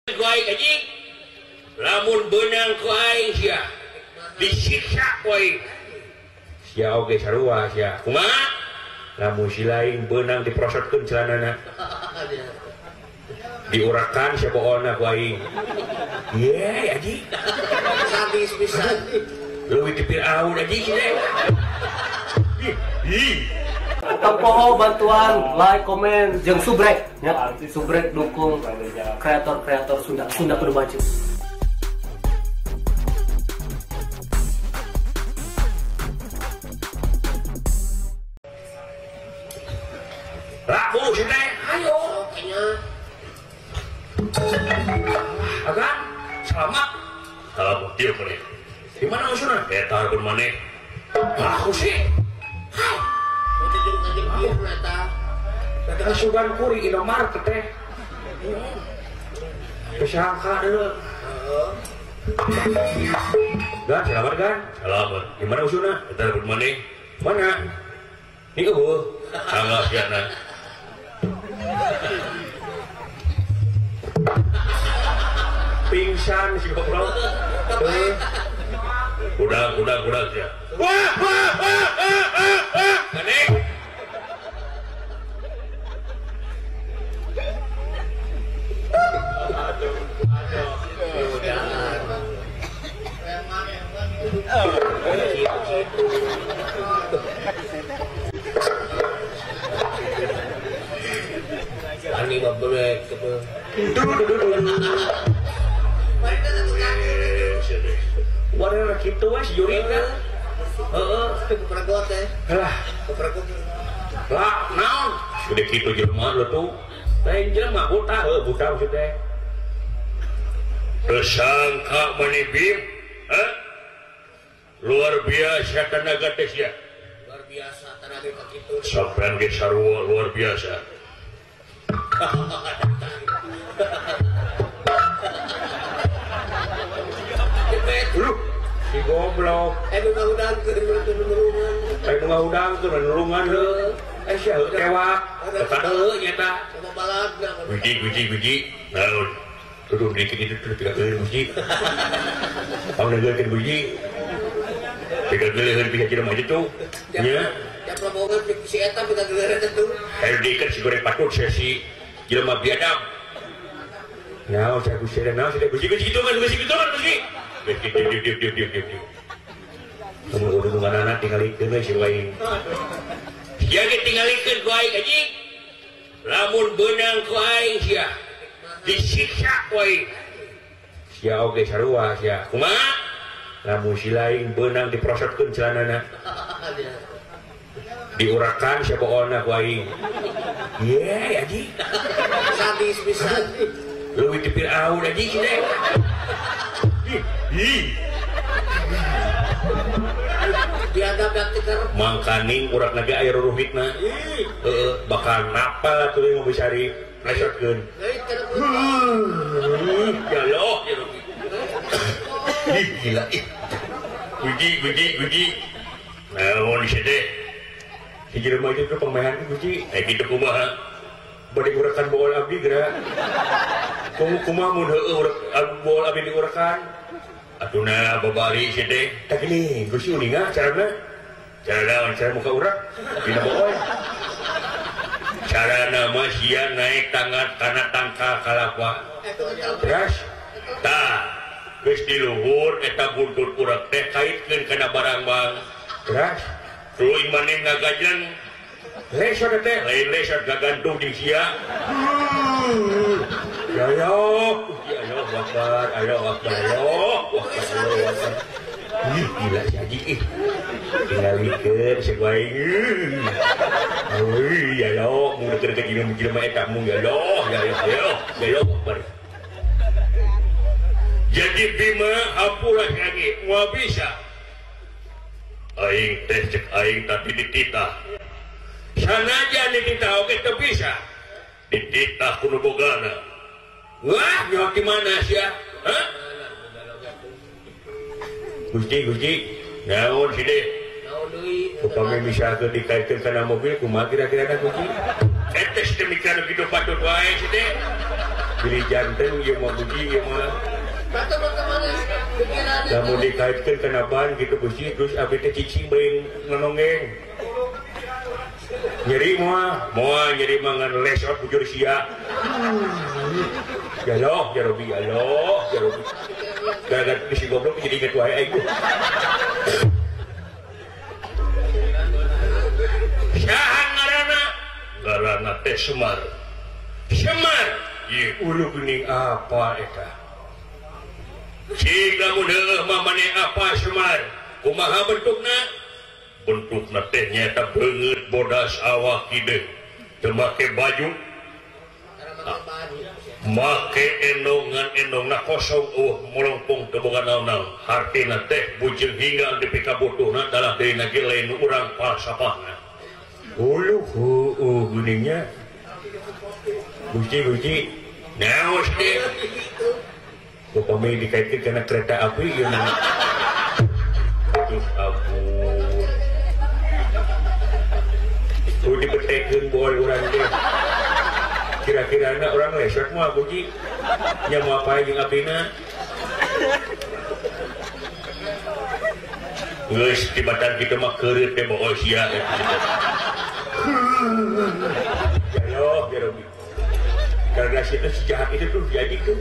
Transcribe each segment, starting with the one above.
Ku aing anjing. Lamun beunang ku aing sia disiksa ku aing. Sia oge sarua sia. Kumaha? Lamun si lain beunang diprosotkeun celanana. Diurakan sia boona ku aing. Ye anjing. Sadis pisan. Leuwih ti Firaun anjing si teh. Ih. Tempoho bantuan, like, komen, jeung subrek ya, subrek dukung kreator-kreator Sunda, Sunda kudu maju. Laku si teh, ayo. Agan, selamat. Kalau dia maneh. Di mana usulna? Eta pun maneh. Laku sih. Kasugan kuri Indomaret teh. Kesangka dulu. Gan, selamat gan. Selamat. Di mana usulna? Eta pun maneh. Mana? Ini eueuh. Sangga siana. Pingsan si goblok. Udah ya. Wah, wah, wah, wah, wah, wah. Maneh. Ani babrek warna kitu we si jurig kan. Heeh, kepergot teh. Lah, kepergot. Lah, naon? Gede kitu jelema lu tuh. Lain jelema buta heuh, buta maksud teh. Tersangka maneh Bim, hah? Luar biasa tenaga teh sia. Luar biasa tenaga kitu. Sampean ge sarua luar biasa. Lu si goblok. Nu ngahudangkeun nulungan. Nu ngahudangkeun nulungan heuh. Sia heuh tewak. Eta heuh nya eta. Sama balagna. Guji. Naon? Tuduh dikit itu terus tiga kali guji. Pang neugeurkeun guji. Tiga geuleun pihak jelema kitu. Nya. Ya prabowo si eta pika geuleun eta tuh. Herdikeun si goreng patut sesi jelema biadab. Naon sia gusi naon sia guji guji kitu kan guji kitu kan guji. Dieu. Kamu udah nungan anak tingalikeun we si aing. Sia ge tingalikeun ku aing anjing. Lamun beunang ku aing sia disiksa ku aing. Sia oge sarua sia. Kumaha? Lamun si lain beunang diprosotkeun celanana. Diurakan sia boona ku aing. Ye anjing. Sadis pisan. Leuwih ti Firaun anjing si teh. Ih. Diadab daktikar. Mangkaning urak naga aya ruruhitna. Heeh, bakal napal atuh mau bisa dilesotkeun. Ya Allah, ya Rabbi. Ih, gila ih. Guji. Naon si teh? Si jelema itu pemain guji. Eh kitu kumaha? Bade urakan bool abdi geura. Kumaha mun heueuh urak bool abdi diurakan? Atuna babari si teh. Tah gini, Gusti uninga carana? Cara naon cara muka urak? Dina bool. Carana mah sia naik tangan kana tangkal kalapa. Terus tah geus di luhur eta buntut urak teh kaitkeun kana barang-bang. Terus tuluy maneh ngagajleng. Lesot teh, lain lesot gagantung di sia. Ya ya, ya akbar, ayo akbar, ayo akbar. Ih, gila si Haji ih. Tingalikeun si aing. Euy, ya ya, mun deket-deket jelema eta mung ya Allah, ya ya, ya akbar. Jadi Bima hampura si Haji, moal bisa. Aing teh cek aing tapi dititah. Sanajan dititah oge teu bisa. Dititah ku nu bogana. Wah, nyawa di mana sia? Hah? Gusti, naon si deh? Upami misalkan dikaitkan kana mobil, kumaha kira-kira na Gusti? Etes demikian kitu patut wae si deh. Bili janten ieu mah Gusti ieu mah. Lamun dikaitkeun kana ban gitu Gusti terus abdi teh cicing beuing nononggeng. Nyeri moal, moal nyeri mah ngan lesot bujur sia. Ya Allah, ya Rabbi, ya Allah, ya Rabbi. Gara-gara si goblok jadi inget wae aing. Saha ngaranna? Ngaranna teh Semar. Semar, ieu ulu geuning apa eta? Cing lamun heueuh mah maneh apa Semar? Kumaha bentukna? Bentukna teh nyaeta beungeut bodas awak hideung. Teu make baju. Make endongan endongna kosong molongpong teu boga naon-naon. Hartina teh bujeng hingga dipikabutuhna dalah deui ge lain urang falsafahna. Uluh heueuh geuningnya. Gusti Gusti naon teh? Upami dikaitkeun kana kereta api ieu mah. Aduh ampun. Kudu dipetekeun boy urang teh. Kira-kirana orang lesot mah Gusti. Nya moal pae jeung abdina. Geus tibatan kitu mah keureut teh bool sia. Ya Allah, ya Rabbi. Karena situ sejahat itu tuh jadi tuh.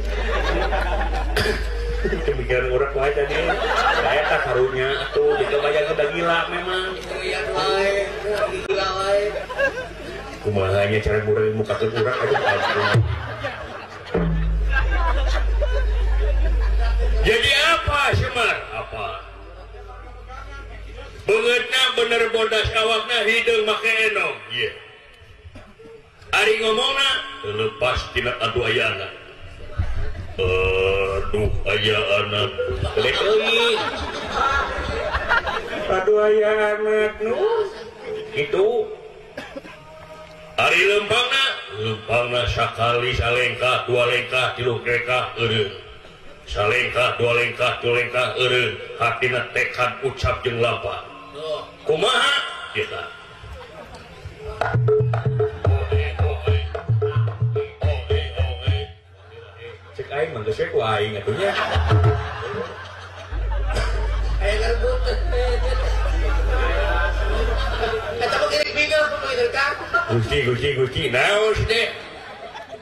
Pemikiran orang wae tadi. Saya tak karunya atuh gitu banyak udah gila memang. Gila wae. Kumaha nya cara ngurangin muka ke urang aduh ampun. Jadi apa Semar? Apa? Beungeutna bener bodas awakna hideung make enong. Ieu. Ari ngomongna lepas tina adu ayana. Aduh aya anak. Gede euy. Aduh aya anak nu. Kitu. Ari lempangna, lempangna sakali salengkah, dua lengkah, tilu lengkah eureun. Salengkah, dua lengkah, tilu lengkah eureun. Hatina tekad ucap jeung lampah. Kumaha kita? Cek aing mah geus we ku aing atuh nya. Aya ngarbut. Eta mah girik bingung kudu ka. Gusti Gusti Gusti naon teh?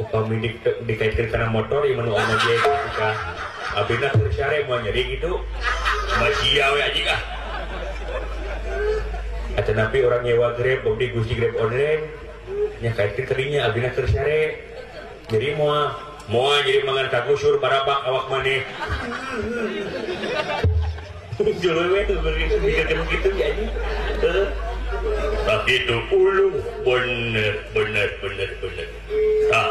Upami dikaitkeun kana motor ieu mah nu ojek ka. Abina keur sare moal nyeri kitu. Masia we anjing ah. Atanapi orang nyewa Grab, abdi Gusti Grab online. Nya kaitkeun kadinya abina keur sare. Jadi moal moal jadi mangan kagusur barabak awak maneh. Juluh we tuh mikir gitu ya anjing. Heeh. Tah kitu uluh bener bener bener bener. Tah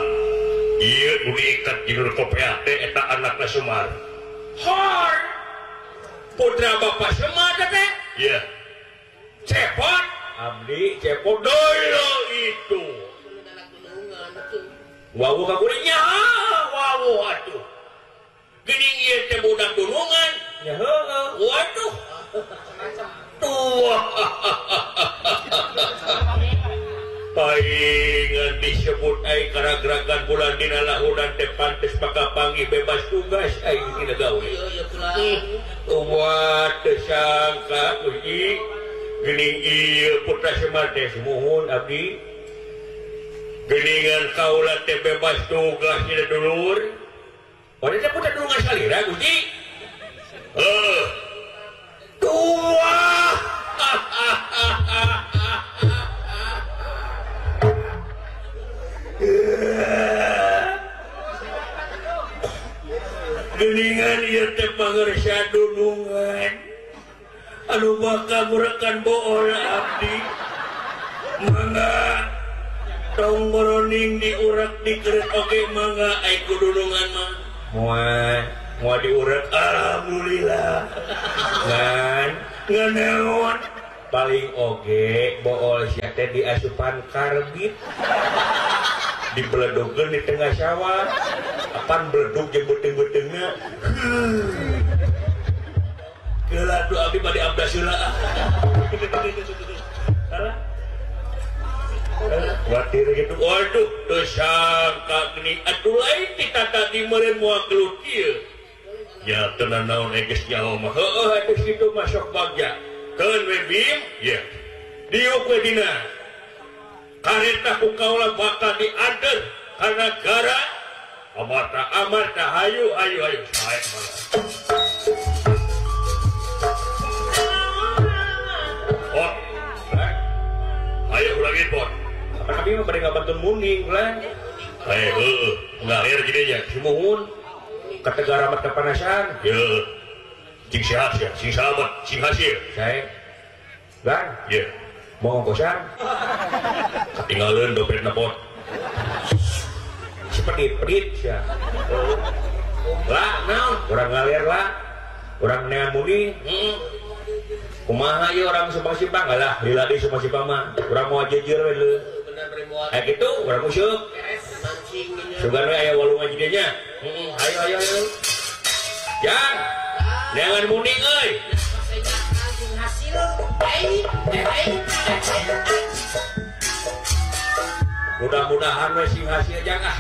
ieu nu diikat jeung kopeah teh eta anakna Semar. Hor! Putra Bapak Semar teh? Iya. Cepot abdi cepot dulu itu. Wawu ka kuringnya, wawu atuh. Geuning ieu teh budak dunungan. Nya heueuh, waduh. Tua. Paingan disebut aing karageragan bulan dina lahudan teh pantes bakal panggih bebas tugas aing dina gawe. Umat teu sangka Gusti geuning ieu putra Semar teh sumuhun abdi. Geuningan kaula teh bebas tugas dina dulur. Pada teh putra dunungan salira Gusti. Heuh. Tua. Geningan ieu teh pangersa dunungan anu bakal murakan bool abdi. Mangga tong boroning diurak dikeret oge mangga ai ku dunungan mah. Moal moal diurak alhamdulillah. Ngan ngan paling oge bool sia teh diasupan karbit. Dibeledugkeun di tengah sawah. Apan beledug jeung beuteung-beuteungna. Geula tuh abdi bade abdas heula. Salah. Watir gitu. Waduh, teu sangka geuning atuh lain kita tadi meureun moal gelut kieu. Ya teu naon geus nyaho mah. Heueuh atuh kitu mah sok bagja. Keun we Bim, ye. Diuk we dina. Kareta ku kaula bakal diader karena gara amarta amarta hayu hayu hayu. Sae malah. Oh, ayo ulangin pot. Tapi mah bade ngabantu munding lah. Ayo, heueuh, ngalir jadinya. Sumuhun ka Tegara mah kepanasan. Ye. Cing sehat sia, sing sahabat, sing hasil. Sae. Bang, ye. Mau ngongkosan? Ketinggalan dompetna pot. Si pedit-pedit sia. Lah, naon? Urang ngalir lah. Urang nean munding. Heeh. Kumaha ieu orang Simpang-Simpang lah, lila di Simpang-Simpang mah. Urang moal jeujeur we leuh. Kayak gitu, urang musuh. Sugan we aya walungan jadinya. Heeh, ayo ayo ayo. Jang. Neangan munding euy. Mudah-mudahan we sing hasil jang ah.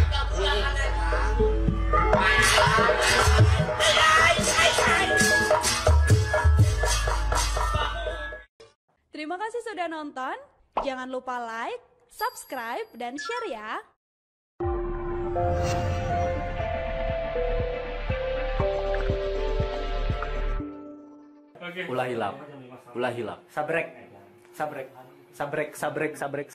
Terima kasih sudah nonton. Jangan lupa like, subscribe, dan share ya. Ulah hilap, ulah hilap. Sabrek, sabrek, sabrek, sabrek, sabrek.